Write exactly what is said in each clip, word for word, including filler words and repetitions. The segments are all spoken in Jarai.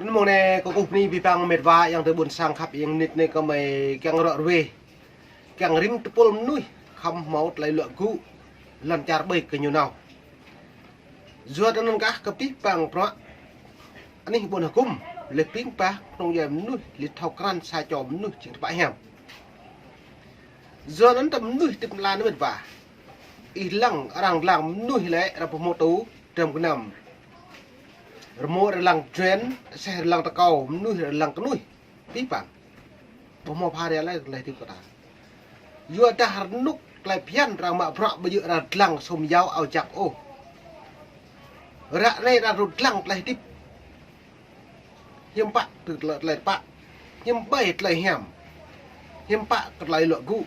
Mông anai kâo kơkuh bơni abih bang met wa ayŏng adơi ƀuôn sang khăp ayŏng nit anai kơmơi kiăng ră ruai, kiăng rĭm tơpul mơnuih khŏm hmâo tơlơi luă gŭ lŏn čar ƀơi kơ ñu nao. Yua anŭn kah kơ abih bang bruă anih ƀôn hơkŭm, lĕ pĭng pah kơnung djuai mơnuih, lĕ thâo krăn sa čô mơnuih jing tơpă hiam. Yua anŭn tơ mơnuih tĭp mlan met wa. Ih lăng, arăng lăng mơnuih lĕ arăng pơhmô tŭ, dram gơnam. Rơmô arăng lăng juên, seh arăng lăng tơkâo, mơnuih arăng lăng kơnuih. Abih bang. Pơhmô pha ria lĕ tơlơi tĭp kơ ta. Yua dah rơnŭk tơlơi phiăn arăng mă bruă ƀu djơ̆ arăng lăng sum yao ao jak ôh. Ră anai arăng rŭt lăng tơlơi tĭp. Hiư̆m pă tơlơi, tơlơi pă. Hiư̆m ƀai tơlơi hiam. Hiư̆m pă kơ tơlơi luă gŭ.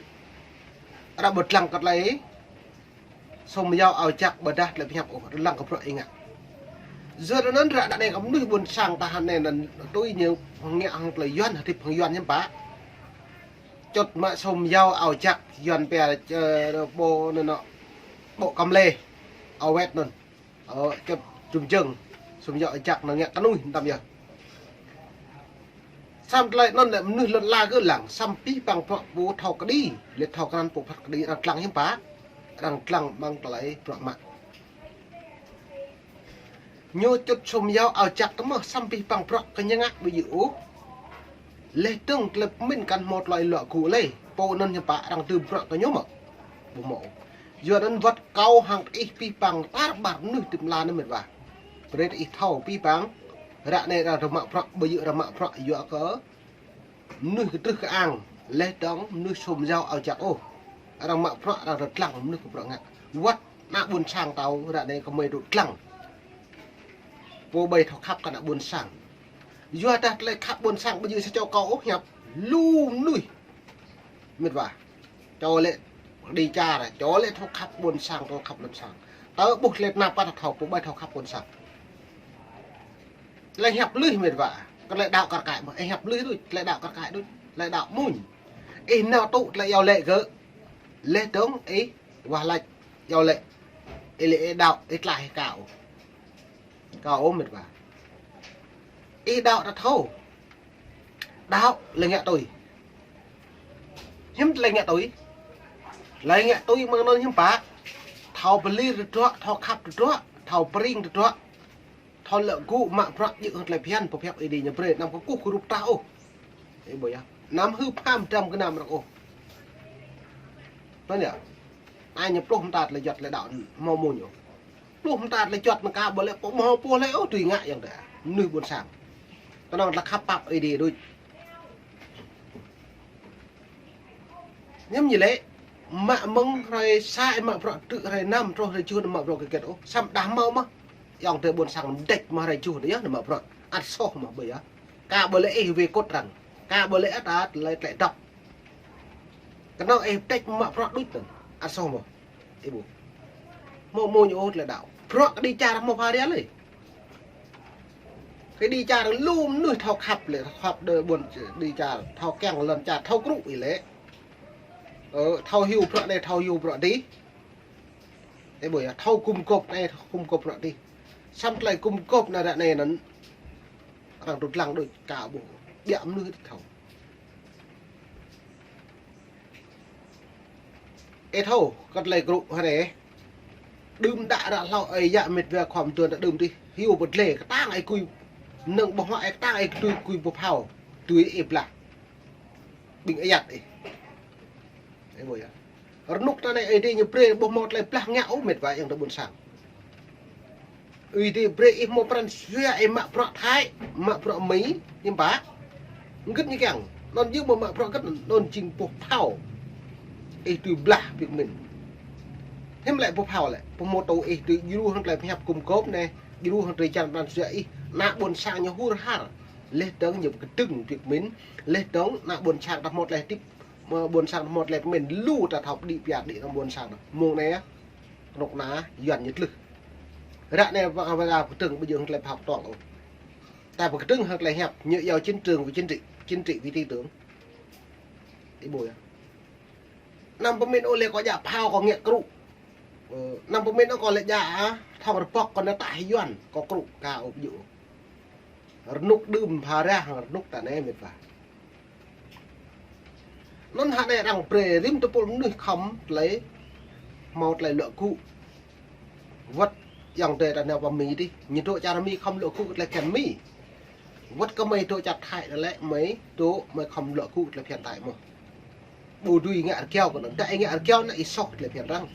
Arăng ƀu lăng kơ tơlơi sum yao ao jak ƀôdah tơlơi pơhiăp ôh, arăng lăng kơ bruă ih ngă. Yua anŭn ră anai kơ mơnuih ƀuôn sang ta hơnai anŭn tui ñu ngă hăng tơlơi Yuan, hơdip hăng Yuan hiư̆m pă. Čŭt mă sum yao ao jak Yuan pia, ơ, ƀô̆ anŭn anŏ, ƀô̆ kăm lê, ao wet anŭn. Ơ, čŭt jum jơ̆ng, sum yao jak anŭn ngă kơnuih tăm yơh. Samơ̆ tơlơi anŭn lĕ mơnuih lŏn ala gơ̆ lăng, samơ̆ abih bang bruă pô thâo kơđi, lĕ thâo krăn pô phat kơđi arăng lăng hiư̆m pă, arăng lăng mơ̆ng tơlơi bruă mă. Ñu čŭt sum yao ao jak tơmơ̆ samơ̆ abih bang bruă kơ ñu ngă ƀu djơ̆ ôh. Lĕ dơ̆ng tơlơi pơmĭn kăn hmâo tơlơi luă gŭ lĕ, pô anŭn hiư̆m pă arăng dưm bruă kơ ñu mơ̆. Ƀu hmâo. Yua anŭn wơ̆t kâo hăng ih abih bang tar ƀar mơnuih tĭp mlan anai met wa. Brơi ih thâo abih bang. Ră anai arăng mă bruă, ƀu djơ̆ arăng mă bruă yua kơ mơnuih kơdrưh kơang, lĕ dơ̆ng mơnuih sum yao ao jak ôh. Arăng mă bruă arăng rơt lăng mơnuih kơ bruă ngă. Wơ̆t ană ƀuôn sang tao ră anai kơmơi rŭt lăng. Pô ƀai thâo khăp kơ ană ƀuôn sang. Yua dah tơlơi khăp ƀuôn sang ƀu djơ̆ sa čô kâo ôh hiăp lu mơnuih. Met wa. Čô lĕ kơđi čar, čô lĕ thâo khăp ƀuôn sang, thâo khăp lŏn sang. Tơ ƀuh tơlơi tơnap pă thâo, pô ƀai thâo khăp ƀuôn sang. Tơlơi hiăp lui met wa. Kơ tơlơi đaŏ kar kaĭ mơ̆, ih hiăp lui đôč, tơlơi đaŏ kar kaĭ đôč, tơlơi đaŏ mơ̆n. Ih nao tŭ tơlơi iâu laĭ gơ̆. Lĕ dơ̆ng ih wah laĭ iâu laĭ. Ih lĕ ih đaŏ, ih tlaih ih kâo. Kâo ôh met wa. Ih đaŏ ta thâo. Đaŏ lĕ ngă tui. Hiư̆m tơlơi ngă tui. Tơlơi ngă tui mơ̆ng anŭn hiư̆m pă. Thâo pơlir tơdruă, thâo khăp tơdruă, thâo pơring tơdruă. Thâo luă gŭ mă bruă djơ̆ hăng tơlơi phiăn pơhiăp Ơi Adai ñu brơi, anăm kơkuh kơrup tah ôh. Ih ƀuh yơh. Anăm hưp ham dram gơnam arăng ôh. Anŭn yơh. Ai ñu pluh mơta tơlơi juăt tơlơi đaŏ hmâo mơ̆n ôh. Pluh mơta tơlơi juăt anŭn ka ƀu lĕ pô hmâo pô lĕ ôh tui ngă ayŏng adơi. Mơnuih ƀuôn sang. Kơnơ̆ng tơlơi khăp pap Ơi Adai đôč. Hiư̆m ñu lĕ, mă mơ̆ng hrơi sa ih mă bruă truh hrơi năm, truh hrơi juh mă bruă kơ gĕt ôh, samơ̆ dah hmâo mơ̆. Ayŏng adơi ƀuôn sang đĕč mă hrơi juh anai yơh mă bruă. Ăt soh mơ̆ ƀơi yơh. Ka ƀu lĕ ih wai kŭt arăng. Ka ƀu lĕ ăt tơlơi tơlơi dŏp. Kơnơ̆ng ih đĕč mă bruă đôč anŭn. Ăt soh mơ̆. Ih ƀuh. Hmâo mơ̆n ôh tơlơi đaŏ. Bruă kơđi čar hmâo pha ria lĕ. Kơđi čar lu mơnuih thâo khăp lĕ, thâo khăp đơ ƀôn kơđi čar, thâo kiăng lŏn čar, thâo krŭ ih lĕ. Ơ, thâo hyu bruă anai, thâo hyu bruă adih. Ih ƀuh yơh, thâo gum gôp anai, thâo gum gôp bruă adih. Samơ̆ tơlơi gum gôp anai ră anai anŭn. Arăng rŭt lăng đôč ka ƀuh. Biă mơnuih thâo. Ih thâo, kơ tơlơi krŭ hơnai. Đưm đă ră hlâo ơi yă met wa khua mơduôn ta đưm tih. Hyu pơdlê, kơtang ơi kui. Nơ̆ng ƀơ̆ng huă ơi kơtang ơi tui kui pơphao. Tui ih blah. Ƀing ayăt ih. Ih ƀuh yơh. Rơnŭk ta anai Ơi Adai ñu brơi ƀu hmâo tơlơi blah ngă ôh met wa ayŏng adơi ƀuôn sang. Ơi Adai brơi ih hmâo pran jua ih mă bruă Thái, mă bruă Mi, hiư̆m pă. Hơget ñu kiăng, anŭn jing ƀu mă bruă hơget, anŭn jing pơphao. Ih tui blah biă mơ̆n. Hiư̆m lĕ pơphao lĕ, pơhmô tŭ ih tui djru hăng tơlơi pơhiăp gum gôp anai, djru hăng tơlơi jan pran jua ih, ană ƀuôn sang ñu hur har. Leh dơ̆ng ñu kơdơ̆ng biă mơ̆n, leh dơ̆ng ană ƀuôn sang ta hmâo tơlơi hơdip, ƀuôn sang ta hmâo tơlơi pơmĭn, lu ta thâo pơđĭ pơyar đĭ ană ƀuôn sang ta. Mông anai, kơnuk kơna Yuan ñu tlưh. Ră anai pơkơdơ̆ng ƀu djơ̆ hăng tơlơi pơhao pơtuang ôh. Ta pơkơdơ̆ng hăng tơlơi hiăp, ñu iâu chiến trường vì chính trị, chính trị vì tư tưởng. Ih ƀuh yơh. Anăm pơmĭn ôh lĕ kâo djă phao kâo ngă krŭ. Ơ, anăm pơmĭn ôh kâo lĕ djă, a, thŏng rơbŏk kâo nao tah Yuan, kâo krŭ, ka ƀu djơ̆ ôh. Rơnŭk đưm pha rah, rơnŭk ta anai mĕt wa. Anŭn hă anai arăng brơi rĭm tơpul mơnuih khŏm tơlơi, hmâo tơlơi luă gŭ. Wơ̆t ayŏng adơi ta nao pơ Mi dih, ñu dŏ čar Mi khŏm luă gŭ tơlơi phiăn Mi. Wơ̆t kơ mơi dŏ čar Thái đa lĕ mơi dŏ mơi khŏm luă gŭ tơlơi phiăn Thái mơ̆n. Ƀu dưi ngă rơgao kơ anŭn, đa ih ngă rơgao anŭn ih soh tơlơi phiăn arăng.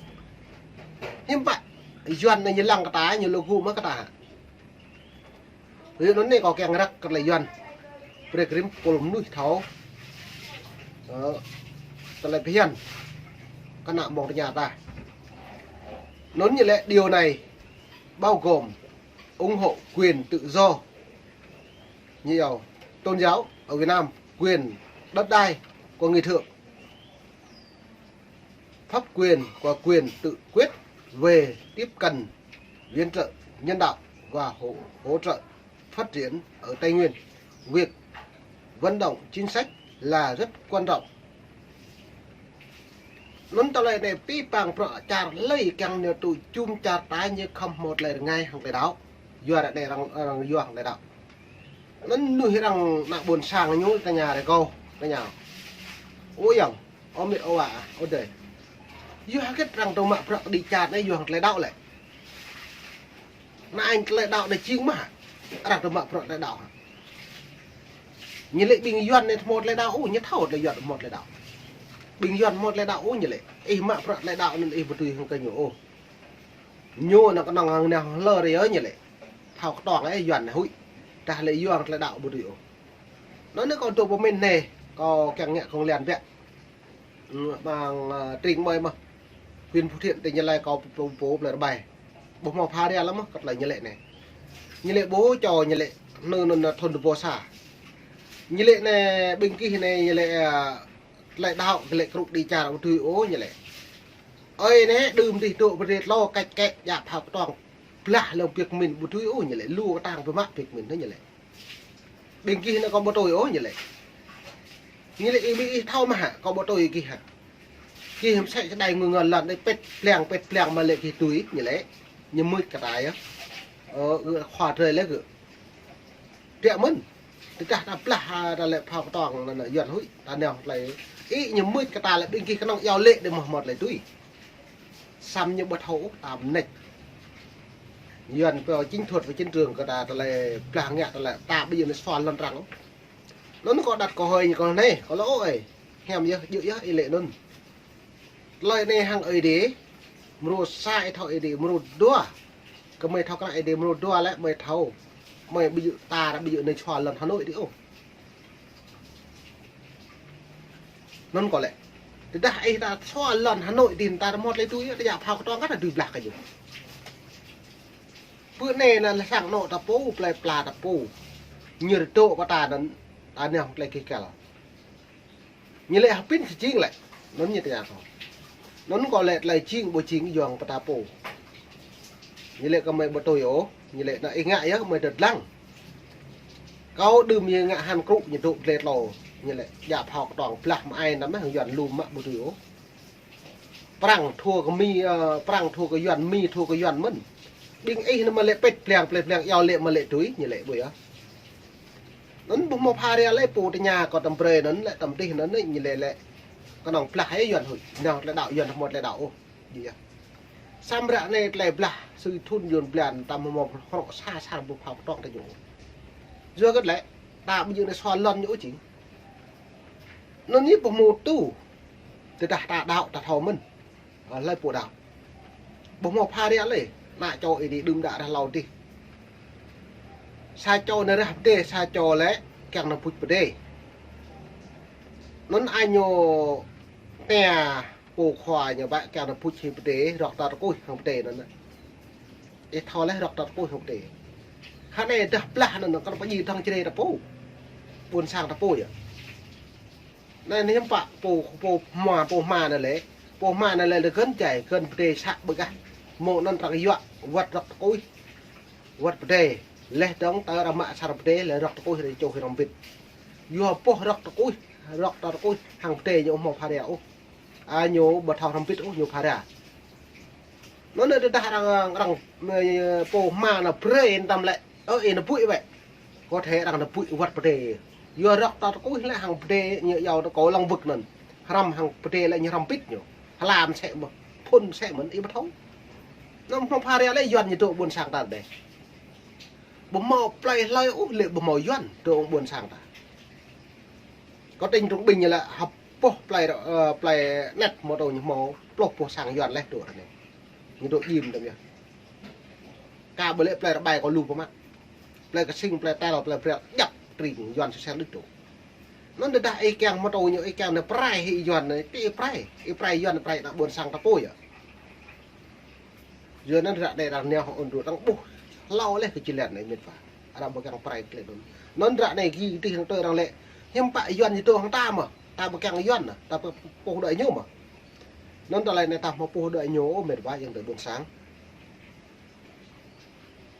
Hiư̆m pă, Yuan anai ñu lăng kơ ta, ñu luă gŭ mơ̆ kơ ta hă. Ơ, anŭn anai kâo kiăng răk kơ tơlơi Yuan. Brơi kơ rĭm tơpul mơnuih thâo. Ơ, tơlơi phiăn. Kơ ană mơ̆ng tơña ta. Anŭn ñu lĕ điều này bao gồm ủng hộ quyền tự do, như yêu tôn giáo ở Việt Nam, quyền đất đai của người Thượng, pháp quyền của quyền tự quyết về tiếp cận viện trợ nhân đạo và hỗ, hỗ trợ phát triển ở Tây Nguyên. Việc vận động chính sách là rất quan trọng. Anŭn tơlơi anai pĭ păng prăk čar lơi kiăng ñu tui čum čar ta ñu khŏm hmâo tơlơi rơngai hăng tơlơi đaŏ. Yua ră anai arăng, arăng yua hăng tơlơi đaŏ. Anŭn mơnuih arăng ană ƀôn sang ñu tơña rơgao, tơña. Ơ ayŏng, ơ mĕt, ơ wa, ơ adơi. Yua hơget arăng tŭ mă prăk đĭ čar anai yua hăng tơlơi đaŏ lĕ. Anai tơlơi đaŏ anai jing mơ̆ hă? Arăng tŭ mă prăk tơlơi đaŏ hă? Ñu lĕ ƀing Yuan anai hmâo tơlơi đaŏ ôh, ñu thâo tơlơi Yuan hmâo tơlơi đaŏ. Ƀing Yuan hmâo tơlơi đaŏ ôh ñu lĕ. Ih mă prăk tơlơi đaŏ anŭn ih ƀu dưi hăng kơ ñu ôh. Ñu anŭn kơnơ̆ng hăng nao hlơr yơh ñu lĕ. Thâo kơtuang ih Yuan anai huĭ. Tơdah lĕ Yuan tơlơi đaŏ ƀu dưi ôh. Anŭn anai kâo dŏ pơmĭn anai, kâo kiăng ngă kông lan biă. Ƀing, ơ, tring ƀơi mơ̆n. Huyện Phú Thiện tỉnh Gia Lai kâo pô, pô, pô plơi Rơbai. Ƀu hmâo pha ria lăm mơ̆n, kơ tơlơi ñu lĕ anai. Ñu lĕ ƀu čô ñu lĕ, anŭn, anŭn, anŭn thôn Dơbô sa. Ñu lĕ anai, ƀing gih anai, ñu lĕ, ơ, tơlơi đaŏ, ñu lĕ krŭ đĭ čar ƀu dưi ôh, ñu lĕ. Ơi anai, đưm dih dŏ pơdrĕt lô, kač kĕ, djă phao kơtuang, blah lơ̆ng biă kơ min ƀu dưi ôh, ñu lĕ. Lu kơtang pơmă biă kơ min, ñu lĕ. Ƀing gih anai kâo ƀu tui ôh ñu lĕ. Ñu lĕ ih ƀing ih thâo mơ̆ hă, kâo ƀu tui gih hă. Gih hăm sĕ čơđai ngui ngăn lŏn đơi pĕt pliăng, pĕt pliăng mă lĕ gih tui ñu lĕ. Ñu mưč kơ ta yơh. Ơ, gơ̆ khua drơi lĕ gơ̆. Biă mơ̆n. Tơdah ta blah, ha, ta lĕ phao kơtuang anŭn, anŭn Yuan huĭ, ta nao tơlơi. Ih ñu mưč kơ ta lĕ ƀing gih kơnơ̆ng iâu lĕ đơi mơ̆ hmâo tơlơi tui. Samơ̆ ñu ƀu thâo ôh ta mơneč. Yuan pơ chiến thuật và chiến trường kơ ta, tơlơi blah ngă tơlơi ta ƀu djơ̆ anai sua lŏn arăng ôh. Anŭn kâo đăt kơ hơi ñu kâo anai, kâo lăi ôh ơi. Hiam yơh, djơ̆ yơh, ih lĕ anŭn. Tơlơi anai hăng Ơi Adai, mrô sa ih thâo Ơi Adai, mrô dua. Kơ mơi thâo kơnăl Ơi Adai, mrô dua lĕ mơi thâo. Mơi ƀu djơ̆ ta, ƀu djơ̆ anai sua lŏn Hà Nội dih ôh. Anŭn kâo lĕ. Tơdah ih ta sua lŏn Hà Nội dih ta hmâo tơlơi tui, ta djă phao kơtuang kơ ta dưi blah kơ ñu. Pơ anai anŭn lĕ sang anŏ ta pô, plơi pla ta pô. Ñu rơdŏ kơ ta anŭn, ta nao tơlơi kih kăl. Ñu lĕ hơpĭn sĭ jing lĕ. Anŭn ñu tơña kâo. Anŭn kâo lĕ tơlơi jing ƀu jing yua hăng pơtă pô. Ñu lĕ kơ mơi ƀu tui ôh, ñu lĕ anŭn ih ngă yơh mơi tơdlăng. Kâo đưm ñu ngă hăn krŭ ñu dŏ glĕt lô. Ñu lĕ djă phao kơtuang blah mă ai anăm hăng Yuan lŭm mă ƀu tui ôh. Prăng thua kơ Mi, ơ, Prăng thua kơ Yuan, Mi thua kơ Yuan mơ̆n. Ƀing ih anŭn mă lĕ pĕt pliăng, pĕt pliăng, iâu lĕ mă lĕ tui, ñu lĕ ƀu yơh. Anŭn ƀu hmâo pha ria lĕ pô tơña kâo tăm brơi anŭn lĕ tăm dih anŭn ñu lĕ lĕ. Kơnơ̆ng blah ih Yuan huĭ, nao tơlơi đaŏ Yuan hmâo tơlơi đaŏ ôh. Ƀu yơh. Samơ̆ ră anai tơlơi blah sui thun Yuan blan tăm hmâo hrŏ sa sar ƀu phao kơtuang ta ñu. Yua hơget lĕ, ta ƀu djơ̆ anai sua lŏn ñu ôh jing. Anŭn ñu ƀu hmâo tŭ. Tơdah ta đaŏ ta thâo mơ̆n. Ơ, hlơi pô đaŏ. Ƀu hmâo pha ria lĕ. Ană čô Ơi Adai đưm đă rah hlâo dih. Sa čô anai rah pơdai, sa čô lĕ kiăng nao pŭč pơdai. Anŭn añô tia pô khua ñu ƀă kiăng nao pŭč hĭ pơdai, rŏk ta tơkuih hăng pơdai anŭn. Ih thâo lĕ rŏk ta tơkuih hăng pơdai. Hă anai dah blah anŭn kơ pơdjai dŏng čơrê ta pô. Ƀôn sang ta pô yơh. Anai hiư̆m pă pô, pô hma, pô hma anai lĕ. Pô hma anai lĕ gơ̆n jai, gơ̆n pơdai să ƀơgah. Mơ̆ng anŭn arăng yua, wơ̆t rŏk tơkuih. Wơ̆t pơdai. Leh dơ̆ng tơ arăng mă sar pơdai, leh rŏk tơkuih, arăng čuh arăng bĭt. Yua boh rŏk tơkuih, rŏk ta tơkuih, hăng pơdai ñu ƀu hmâo pha ria ôh. A ñu ƀu thâo arăng bĭt ôh, ñu pha ria. Anŭn anai tơdah arăng, arăng, ơ, pô hma anŭn brơi anŭn tăm lĕ. Ơ, ih anŭn ƀuh wĕ. Có thể arăng nao pŭ wơ̆t pơdai. Yua rŏk ta tơkuih lĕ hăng pơdai ñu yua tơ kâo lăng wơ̆t anŭn. Hrăm hăng pơdai lĕ ñu hrăm pĭt ñu. Hlam sĕ mơ̆n, phŭn sĕ mơ̆n, ih ƀu thâo. Anŭn hmâo phara lĕ Yuan ñu dŏ ƀôn sang ta dêh. Ƀu hmâo plei hlơi ôh lĕ ƀu hmâo Yuan dŏ ƀôn sang ta. Kâo tĭng tơ̆ng ƀing ñu lĕ hăp boh plei, ơ, plei net mơ̆ tơ ñu hmâo pluh boh sang Yuan leh dŏ ră anai. Ñu dŏ jim tơm yơh. Kâo ƀu lĕ plei rơbai kâo lu pơmă. Plei Ksing, plei Tel, plei Brel, djăp tring Yuan sơsel đôč dŏ. Anŭn tơdah ih kiăng mơ̆ tơ ñu ih kiăng nao prai hĭ Yuan anai, ti ih prai, ih prai Yuan prai ană ƀôn sang ta pô yơh. Yua anŭn ră anai arăng nao hăng ôn tơ arăng ƀuh hlâo leh kơ jơlan anai mĕt wa. Arăng ƀu kiăng prai klĕ anŭn. Anŭn ră anai gih tih hăng tui arăng lĕ hiư̆m pă Yuan ñu dŏ hăng ta mơ̆. Ta ƀu kiăng Yuan, ta ƀu pô đuaĭ ñu mơ̆. Anŭn tơlơi anai ta hmâo pô đuaĭ ñu, ơ mĕt wa, ayŏng adơi ƀôn sang.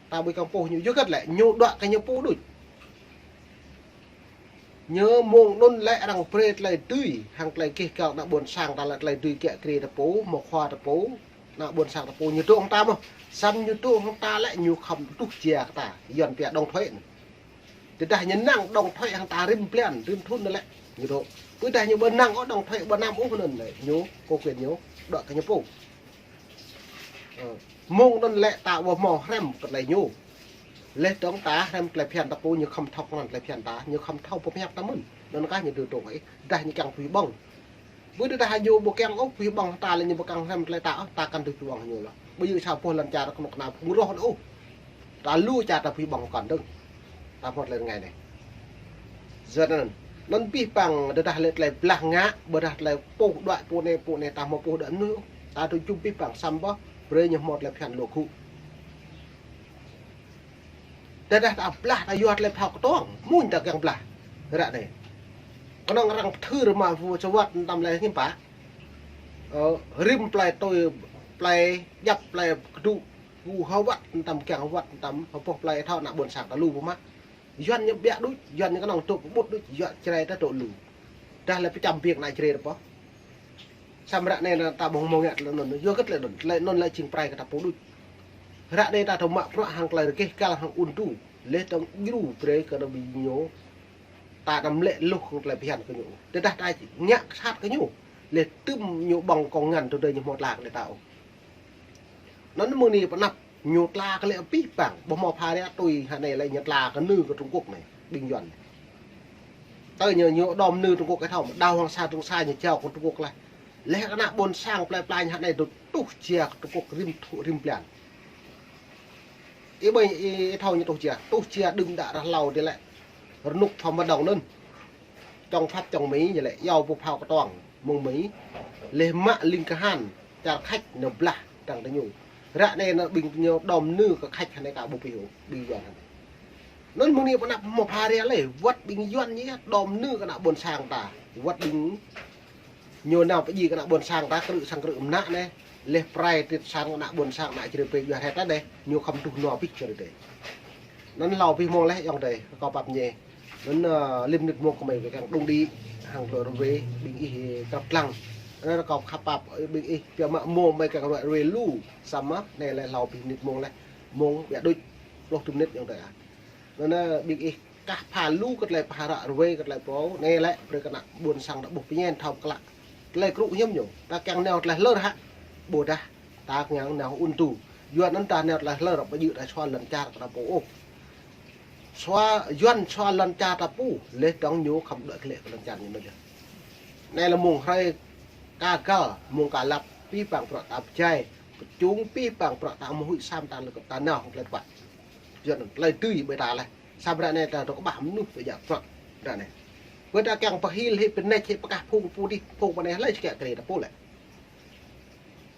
Ta ƀu kiăng pô ñu, yua hơget lĕ ñu dŏ kơ ñu pô đôč. Ñu mơ̆ng anŭn lĕ arăng brơi tơlơi dưi, hăng tơlơi gêh găl ană ƀôn sang ta lĕ tơlơi dưi kiă kriê ta pô, hmâo khua ta pô, ană ƀôn sang ta pô, ñu dŏ hăng ta mơ̆. Samơ̆ ñu dŏ hăng ta lĕ ñu khŏm tuh jia kơ ta, Yuan pia đóng thuế anŭn. Tơdah ñu năng đóng thuế hăng ta rĭm blan, rĭm thŭn anŭn lĕ ñu dŏ. Tơdah ñu ƀu năng ôh đóng thuế ƀu năm ôh anŭn lĕ ñu, kơ quyền ñu, dŏ kơ ñu pô. Ơ, mơ̆ng anŭn lĕ ta ƀu hmâo hrăm kơ tơlơi ñu. Leh dơ̆ng ta hrăm tơlơi phiăn ta pô ñu khŏm thâo kơ anŭn tơlơi phiăn ta, ñu khŏm thâo pơhiăp ta mơ̆n. Anŭn kah ñu dŏ dŏ ih, tơdah ñu kiăng pui ƀơ̆ng. Ƀu tơdah ñu ƀu kiăng ôh pui ƀơ̆ng ta lĕ ñu ƀu kiăng hrăm tơlơi ta ôh, ta kăn tui pui ƀơ̆ng ñu lŏ. Ƀu djơ̆ sa boh lŏn čar kơnuk kơna phung roh ôh. Ta lu čar ta pui ƀơ̆ng kăn dơ̆ng. Ta hmâo tơlơi rơngai anai. Yua anŭn, anŭn abih bang tơdah lĕ tơlơi blah ngă, ƀôdah tơlơi pô đuaĭ pô anai pô anai ta hmâo pô đuaĭ mơnuih ôh. Ta dŏ jum abih bang samơ̆ brơi ñu hmâo tơlơi phiăn lŏ gŭ. Tơdah ta blah ta yua tơlơi phao kơtuang, mơ̆n ta kiăng blah. Ră anai. Kơnơ̆ng arăng pơthưr mă wơ̆t sơwăt tơm lĕ hiư̆m pă. Ơ, rĭm plei tui, plei djăp, plei kơdŭ, gu hơwăt tơm kiăng hơwăt tơm, hơpŏh plei thâo ană ƀôn sang ta lu pơmă. Yuan ñu ƀiă đôč, Yuan ñu kơnơ̆ng dŏ pơƀut đôč, Yuan Jrai ta dŏ lu. Tơdah lĕ pơčăm biă ană Jrai ta pô. Samơ̆ ră anai ta ƀu hmâo ngă tơlơi anŭn, yua hơget tơlơi anŭn, tơlơi anŭn lĕ jing prai kơ ta pô đôč. Ră anai ta dŏ mă bruă hăng tơlơi rơgêh găl hăng ôn tơ, leh dơ̆ng djru brơi kơ ană ƀing ñu, ta anăm lĕ luh hăng tơlơi phiăn kơ ñu. Tơdah ta ngă sat kơ ñu, leh tơm ñu ƀơ̆ng kông ngăn tơdơi ñu hmâo tla kơ ta ôh. Anŭn mơ̆ng anai pơ anăp ñu tla kơ lĕ abih bang, ƀu hmâo phara tui hă anai lĕ ñu tla kơ nư kơ Trung Quốc anai, ƀing Yuan. Tơ ñu, ñu đom nư Trung Quốc kơ thâo, đao Hoàng Sa Trường Sa ñu jao kơ Trung Quốc leh. Leh ană ƀôn sang plei pla ñu hă anai dŏ tuh jia kơ Trung Quốc rĭm thŭ-, rĭm blan. Ih ƀơi, ih, ih thâo ñu tuh jia, tuh jia đưm đă ră hlâo dih lĕ. Rơnŭk pham mơđŏng anŭn. Čŏng Pháp čŏng Mi ñu lĕ, iâu pô phao kơtuang mơ̆ng Mi. Leh mă ling kơhan, čar Khač nao blah dăng tơ ñu. Ră anai ană ƀing ñu đom nư kơ Khač hă anai ka ƀu pih ôh, ƀing Yuan hă anai. Anŭn mơ̆ng anai pơ anăp hmâo phara lĕ, wơ̆t ƀing Yuan ñu đom nư kơ ană ƀôn sang ta. Wơ̆t ƀing ñu nao pơjing kơ ană ƀôn sang ta, krư̆ sang krư̆ mơnă anai. Leh prai tĭt sang ană ƀôn sang ană Jrai pơ yua hĕt ta dêh, ñu khŏm tuh nua pih čar dêh. Anŭn hlâo pih mơ̆ng leh ayŏng adơi, kâo pap ñe. Anŭn, ơ, lĭm mơnit mơ̆ng kơ mơi kiăng đung đĭ, hăng tơlơi rơwe, ƀing ih krăp lăng. Anŭn kâo khăp pap, ơ, ƀing ih, pia mă mơ̆ng mơi kiăng rơwe lu, samơ̆, anai lĕ hlâo pih mơnit mơ̆ng leh, mơ̆ng ƀiă đôč, pluh tơm mơnit ayŏng adơi ah. Anŭn, ơ, ƀing ih kah pha lu kơ tơlơi pha ră rơwe kơ tơlơi pô, anai lĕ brơi kơ ană ƀôn sang ta ƀuh pơñen thâo klă. Tơlơi krŭ hiam ñu, ta kiăng nao tơlơi hlơr hă. Ƀôdah ta kiăng nao ôn tơ. Yua anŭn ta nao tơlơi hlơr, ƀu djơ̆ ta sua lŏn čar kơ ta pô ôh. Sua, Yuan sua lŏn čar ta pô, leh dơ̆ng ñu khŏm đuaĭ glaĭ kơ lŏn čar ñu anŭn yơh. Anai lĕ mơ̆ng hrơi ka găl, mơ̆ng ka lăp, abih bang bruă ta pơjai, pơčung abih bang bruă ta mơ̆ huĭ sam ta lĕ kơ ta nao hăng tơlơi pơpă. Yua anŭn tơlơi dưi ƀơi ta leh. Samơ̆ ră anai ta dŏ kơƀah mơnuih ƀơi djă bruă ră anai. Ƀơi ta kiăng pơhil hĭ pơneč hĭ pơkah phung pô dih, phung pô anai hlơi či kiă kriê ta pô lĕ.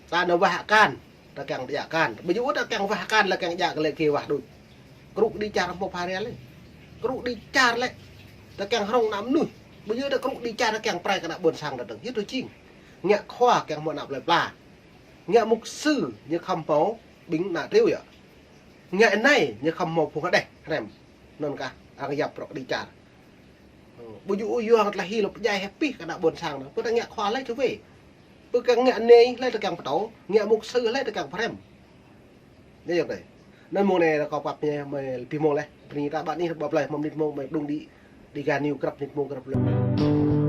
Ta nao wah akan, ta kiăng djă akan. Ƀu djơ̆ ta kiăng wah akan lĕ kiăng djă kơ lĕ kơ wah đôč. Krŭ kơđi čar hmâo phara lĕ. Krŭ kơđi čar lĕ. Ta kiăng hrŏng ană mơnuih. Ƀu djơ̆ ta krŭ kơđi čar ta kiăng prai kơ ană ƀôn sang ta dơ̆ng. Hiư̆m tui jing. Ngă khua kiăng hmâo ană plei pla. Ngă mục sư ñu khŏm hmâo ƀing ană triu yơh. Ngă anai ñu khŏm hmâo phung hơđeh hrăm. Anŭn kah arăng yap bruă kơđi čar. Ƀu djơ̆ ôh yua hăng tơlơi hil pơdjai hĕ pih kơ ană ƀôn sang anŭn. Pơ ta ngă khua hlơi tơ wê. Pơ kiăng ngă anai hlơi ta kiăng pơtô. Ngă mục sư hlơi ta kiăng pơhrăm. Anai yơh dêh. Anŭn mông anai kâo pap mơi, mơi dih mông laih. Bơni ta ƀă anih ƀă plơi, mơ̆ng mơnit mông mơi đung đĭ, Dega News grăp mơnit mông grăp plơi.